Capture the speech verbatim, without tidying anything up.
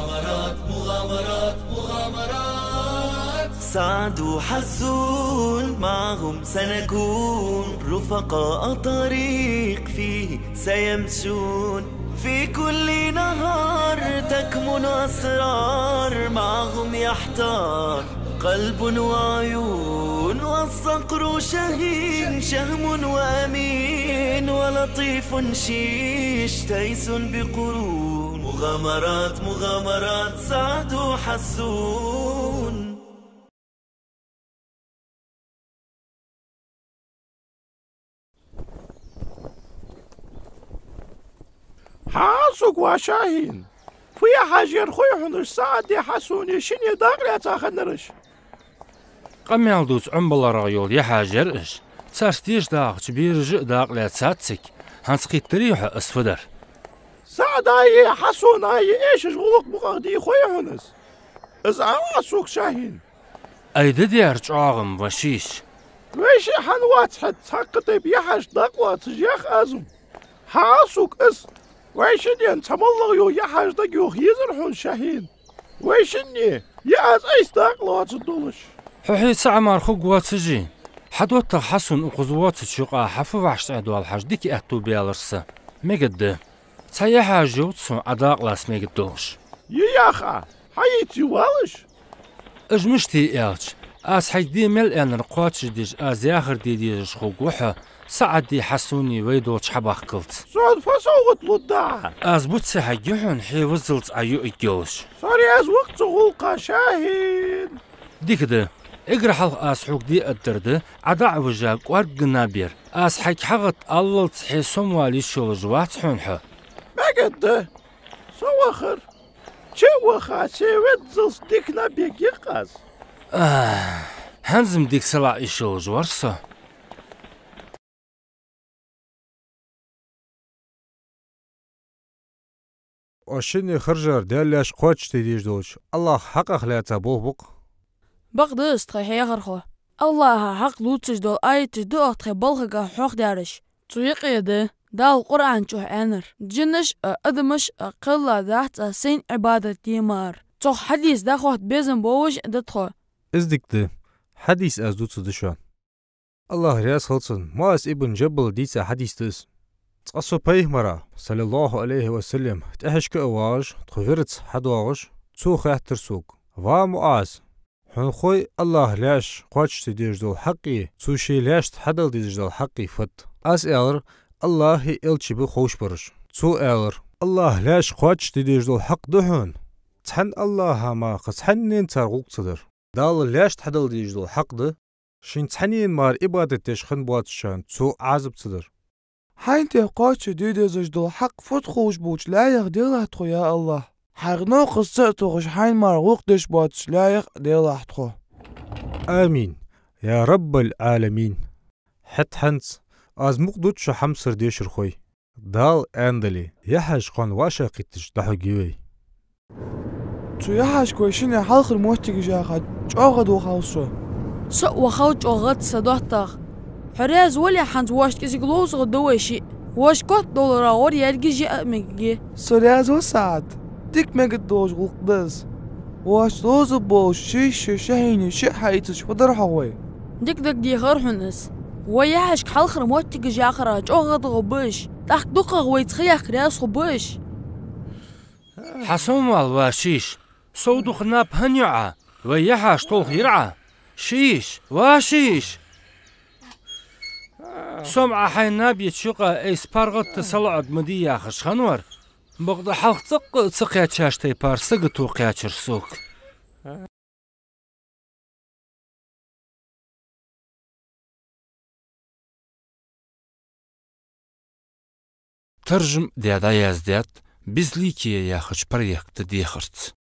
مغامرات، مغامرات، مغامرات. سعد وحسون معهم سنكون، رفقاء طريق فيه سيمشون. في كل نهار تكمن أسرار، معهم يحتار قلب وعيون، والصقر شهين، شهم وأمين، ولطيف شيش، تيس بقرون. مغامرات، مغامرات، سعد وحسون. Хьасук, ва Шахьин! Фу яхьаш яр хой хьона уж Саӏади Хьасуни шинне дакъа лаьца хиннараш? Къамаьл дувца Ӏомабаларах йола яхьаш яр уж. Царца деша дахача бераша а дакъа лаьцад цига. ХӀанз кхийттарий хьо из фу дар? Саӏадаи Хьасунаи эшаш гӀулакх мукъагӀа дий хой хьона из? Из ала сога, Шахьин. Ай, да дера чӀоагӀа-м, ва шиш. Вай шиъ хьан вац хьа цхьаккха тайпа яхьаш дакъа лоацаш, ях аз-м. Хьасук, из вай шинне цхьа моллагӀа йола яхьаш дагайоха езар хьона, Шахьин. Вай шинне я аз айса дакъа лоацаш долаш. Хьо хье цаӀ мара хургвоацаш. Хьа доттагӀа Хьасун укхаза воацача юкъа хьа фу ваьхьаш цӀа доалахьаш дика аьттув баьлар са. Мегаргда. Цхьа яхьаш йовз сона Ӏа дакъа лаца мегаргдолаш. Е яха, хьайийца валаш? Уж мишта я аьлча, аз хьайга де мел аьннар кхоачашдеш, аз яхар де дезаш хургва хьо, Саӏади Хьасуни вай долча хьабахкалца. Сона фу совгӀат лургда Ӏа? Аз буц ца хьегги хьона, хье ваззалца Ӏа юаргйолаш. Со раьза ва-кх цу гӀулакха, Шахьин. Дика да. Эггара хьалха аз хьога де аргдар да, Ӏа дӀа а вижа, кӀоарга наб яр. Аз хьайга хьагӀатта аллалца хье сомавала йиш йолаш вац хьона хьо. Мегаргда. Со вахар. Чу а ваха, се ведзалца дика наб ергья-кх аз. Ах, хӀанз-м дика салаӀа йиш йолаш вар со. Оаш шинне хержар Даьла лаьш кхоачашде дезаш долча АллахӀа хьакъах лаьца болх ба-кх. Бакъда из, тха хьехархо. АллахӀа хьакъ дувцаш дола аяташ да-кх тха балхагахьа хьоахадаьраш. Цу юкъе да Дала Къуръан чу аьннар: жинаш а, адамаш а кхелла дац Аз Сайна Ӏибадат де мара. Цох хьадис дӀахотта безам болаш а да тхо. Из дика да. Хьадис аз дувцаргда шоана. АллахӀ раьза хилва цунна, МуӀаз ибн Джабала дийца хьадис да из. Цкъа со Пайхамара, саллаллахӀу Ӏалайхи ва саллам, тӀехьашка а вагӀаш, тхо вирца хьадоагӀаш, цо хаьттар сога: «Ва МуӀаз, хьона хой АллахӀа лаьш кхоачашде дезаш дола хьакъи, цо ший лаьшта хьадала дезаш дола хьакъи фуд?» Аз аьлар: «АллахӀи элчеи ба ховш бараш». Цо аьлар: «АллахӀа лаьш кхоачашде дезаш дола хьакъ да хьона цхьан АллахӀа мара кхы цхьаннена цар гӀулакх ца дар. Далла лаьшта хьадала дезаш дола хьакъ да шийна цхьаннена мара Ӏибадат деш хинна боацачарна Цо Ӏазап ца дар». Хьайна тӀа кхоачашде дезаш дола хьакъ фуд ховш болча лаьех делахь тхо, я АллахӀ. Хьайх новкъост ца а тохаш, хьайна мара гӀулакх деш боацача лаьех делахь тхо. Амин, я Раббал-Ӏаламин. ХӀаьта хӀанз аз мукъа дувц шоана, хьамсара дешархой. Дала аьннадале, яхьаш кхоана вӀашагӀкхийттача дӀахьоргья вай. Цу яхьашка вай шинне хьалхара моттигаш яха чӀоагӀа вахав со. Со а вахав чӀоагӀа, са доттагӀа. Хьо раьза вале, хӀанз воашта кӀезига ловзаргда вай шиъ. Воаш котдовлара гӀор яьргаш яа а мегаргья. Со раьза ва, Саӏад. Дика мегаргдолаш гӀулакх да из. Воашта ловзаргболаш шийша а Шахьина шиъ хьаийцача фу дар хьогӀ вай? Дика дагадехар хьона из. Вай яхьашка хьалхара моттигаш яхарах чӀоагӀа гӀадгӀоргба уж. ТӀаккха дукхагӀа вайца ха яккха раьза хургба уж. Хьасомавала, ва шиш. Сов дукха наб хӀана ю Ӏа? Вай яхьаш толхаяр Ӏа? Шиш, ва шиш! Со-м Ӏа хьайна наб еча юкъа айса паргӀата салоӀа ма дий яхаш хиннавар. Бакъда хьалха цӀаккха а ца кхаьчача тайпара сагото кхаьчар сога. Таржам даь дӀаяздаьд «Безликие» яхача проекта дехарца.